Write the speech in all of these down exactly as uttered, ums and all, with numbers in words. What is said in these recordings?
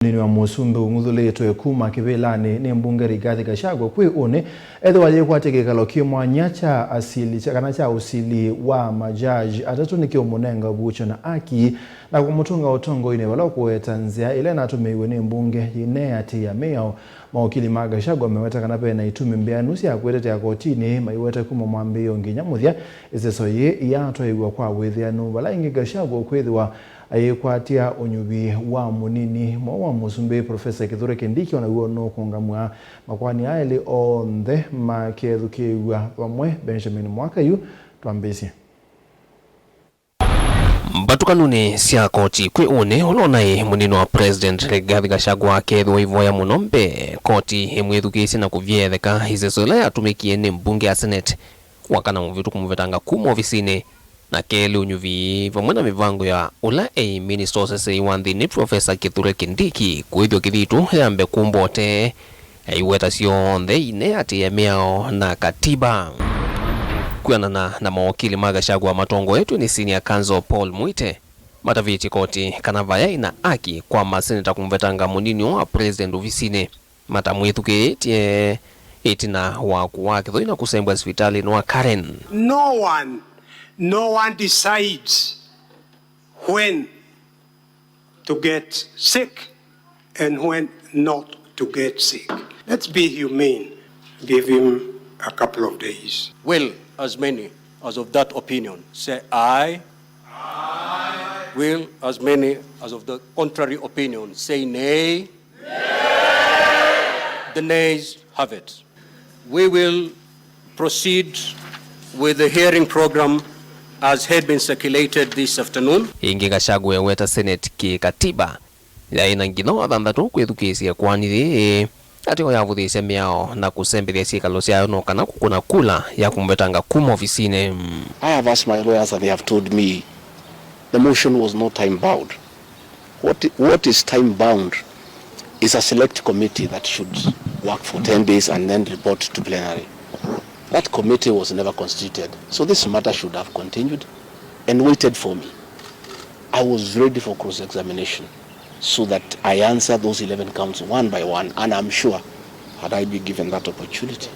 Mũnini wa mũsumbĩ ũng'uthũlĩtwe kuma kĩvĩlanĩ nĩ mbunge Rigathi Gachagua kwĩ ũnĩ ethĩwa yĩkwatya kĩkalo kĩ mwanya kya asili, kya, kana kya ũsili wa majaji atatũ nĩkĩũmũnenga ũvuũkyo na aki na kũmũtũnga ũtongoinĩ vala ũkũweta nzĩa ĩla ĩnatũmĩiwe nĩ mbunge yĩneatĩĩa mĩao. Mawakili ma Gachagua meweta kana ve na itumi mbeanu sya kwĩtetea kotinĩ, maiweta kuma mwambĩĩo nginya mũthya ĩseso yĩĩ ĩyatwaĩw'a kwa wĩthĩanu, vala ĩngĩ Gachagua ũkwĩthĩwa ayĩkwatya ũnyuvi wa mũnini mwaũ wa mũsumbĩ Profesa Kithure Kindiki, o naw'o nũkũngamw'a makoani aa elĩ onthe makethukĩĩw'a vamwe. Benjamin Mwaka yu twambĩĩsye. Mbatũkanunĩ sya koti kwĩ ũnĩ ũla ũnaĩ mũnini wa President Rigathi Gachagua akethĩwa aivoya mũno mbee koti ĩmwĩthukĩĩsye na kũvyetheka ĩseso ĩla yatũmĩkie nĩ mbunge ya Senate wakana mũvĩtũku kũmũvetanga kuma ovisinĩ, na kelĩ ũnyuvi vamwe na mĩvango ya ũla eĩ minista ũsesei wa nthĩnĩ Profesa Kithure Kindiki kwĩthĩwa kĩthitũ yambe kũmbote aiweta syonthe ineatĩĩa mĩao na katiba. Kwĩanana na mawakili ma Gachagua matongoetw'e nĩ senior counsel Paul Mwite, matavĩtye koti kana vayaĩ na aki kwa maseneta kũmũvetanga mũnini wa president ovisinĩ matamwĩthukĩĩtye ĩtina wa kũwaa kĩthũi na kũsembwa sivitalĩnĩ wa Karen. No one, no one decides when to get sick and when not to get sick. Let's be humane. Give him a couple of days. Will as many as of that opinion say aye? Aye. Will as many as of the contrary opinion say nay? Nay. The nays have it. We will proceed with the hearing program as had been circulated this afternoon. Ĩngĩ Gachagua eweta Senate kĩ-katiba yaĩ na nginya wathanthatũ kwĩthukĩĩsya ĩkoani yĩĩ ateo yavũthĩĩsya mĩao na kũsembethya syĩkalo syayo no kana kũkũna kula ya kũmũvetanga kuma ovisinĩ. I have asked my lawyers and they have told me the motion was not time bound. What, what is time bound is a select committee that should work for ten days and then report to plenary. That committee was never constituted, so this matter should have continued and waited for me. I was ready for cross-examination so that I answer those eleven counts one by one, and I'm sure had I been given that opportunity,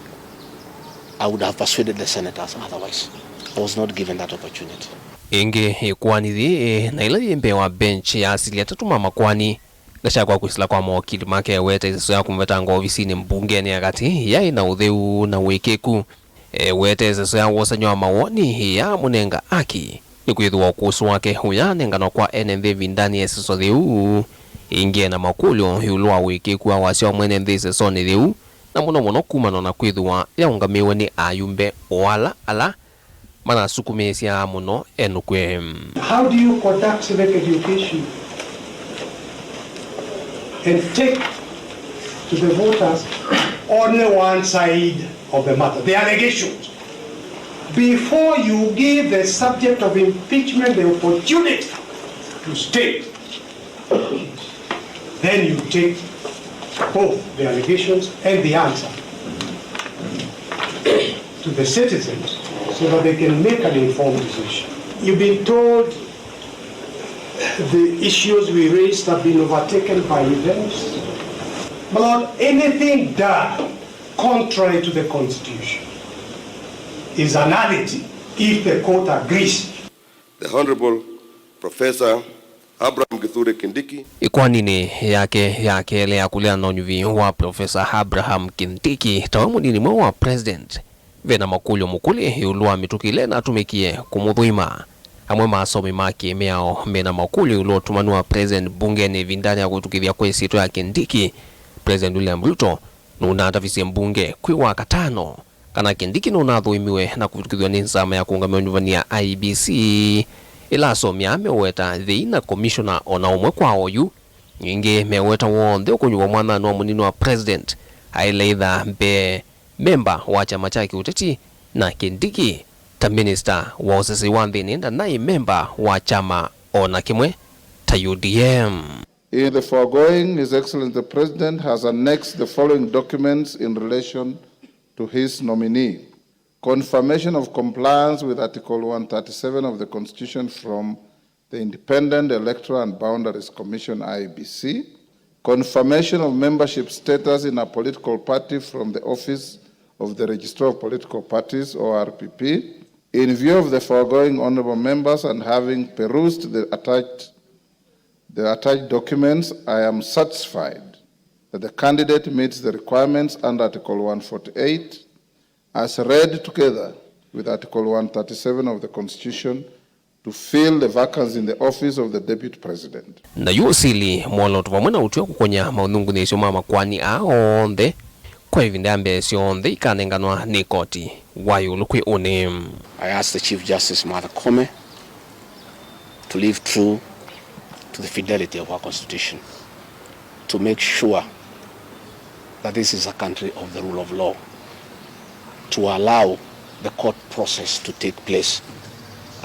I would have persuaded the senators otherwise. I was not given that opportunity. Ĩngĩ ĩkoani yĩĩ na ĩla yĩ mbee wa bench ya asili atatũ ma makoani, Gachagua kwĩsĩla kwa mawakili make ewete ĩseso ya kũmũvetanga ovisinĩ mbungenĩ ya katĩ yaĩ na ũtheu na wĩkĩku. Ewete ĩseso ya wosany'a wa mawoni yaamũnenga aki nĩkwĩthĩwa ũkũsĩ wake ũyaanenganwa kwa ene nthĩ ĩvindanĩ ya ĩseso yĩu. Ĩngĩ ena makũlyo ĩũlũ wa wĩkĩku wa wasya wa mwene nthĩ ĩsesonĩ yĩu, na mũno mũno kumana na kwĩthĩwa yaũngamĩwe nĩ ayumbe o ala ala manasukumĩĩsya mũno enũkw'e. How do you conduct civic education and take to the voters only one side of the matter, the allegations, before you give the subject of impeachment the opportunity to state? Then you take both the allegations and the answer to the citizens so that they can make an informed decision. You've been told the issues we raised have been overtaken by events. My Lord, anything done contrary to the Constitution is a nullity if the court agrees. The Honorable Professor Abraham Kithure Kindiki. Ĩkoaninĩ yake ya kelĩ ya kũleana na ũnyuvi wa Professor Abraham Kindiki tawe mũnini mweũ wa President, ve na makũlyo mũkũlĩ ĩũlũ wa mĩtũkĩ ĩla ĩnatũmĩkie kũmũthũima. Amwe ma asomi ma kĩ-mĩao me na makũlyo ĩũlũ wa ũtũmanu wa President mbungenĩ ĩvindanĩ ya kũvĩtũkĩthya kwa ĩsyĩtwa ya Kindiki, President William Ruto nũnatavisye mbunge kwĩ Wakatano kana Kindiki nũnathũimiwe na kũvĩtũkĩthw'a nĩ nzama ya kũũngamĩa ũnyuvani ya I E B C, ĩla asomi aa meũweta yĩina komishona o na ũmwe kwa oyu. Ĩngĩ meweta w'onthe ũkũnyuvwa mwananĩ wa mũnini wa President aĩle ĩtha mbee memba wa kyama kya kĩũteti, na Kindiki ta minista wa ũsesei wa nthĩnĩ ndanaĩ memba wa kyama o na kĩmwe ta U D M. In the foregoing, His Excellency the President has annexed the following documents in relation to his nominee. Confirmation of compliance with Article one thirty-seven of the Constitution from the Independent Electoral and Boundaries Commission, I E B C. Confirmation of membership status in a political party from the Office of the Registrar of Political Parties, O R P P. In view of the foregoing, honorable members, and having perused the attached, the attached documents, I am satisfied that the candidate meets the requirements under Article one forty-eight, as read together with Article one thirty-seven of the Constitution, to fill the vacancy in the office of the Deputy President. Na yu ũsili, mwolooto vamwe na ũtw'e kũkũnya maũthungunĩsyo ma makoani aa onthe kwa ĩvinda ya mbee syonthe ikanenganwa nĩ koti wa ĩũlũ kwĩ ũnĩ. I ask the Chief Justice Martha Koome to live true to the fidelity of our Constitution, to make sure that this is a country of the rule of law, to allow the court process to take place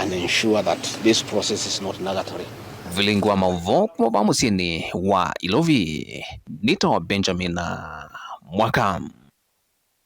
and ensure that this process is not nugatory. Vilingi wa maũvoo kuma vaa mũsyĩnĩ wa Ilovi, nĩtawa Benjamin Mwaka.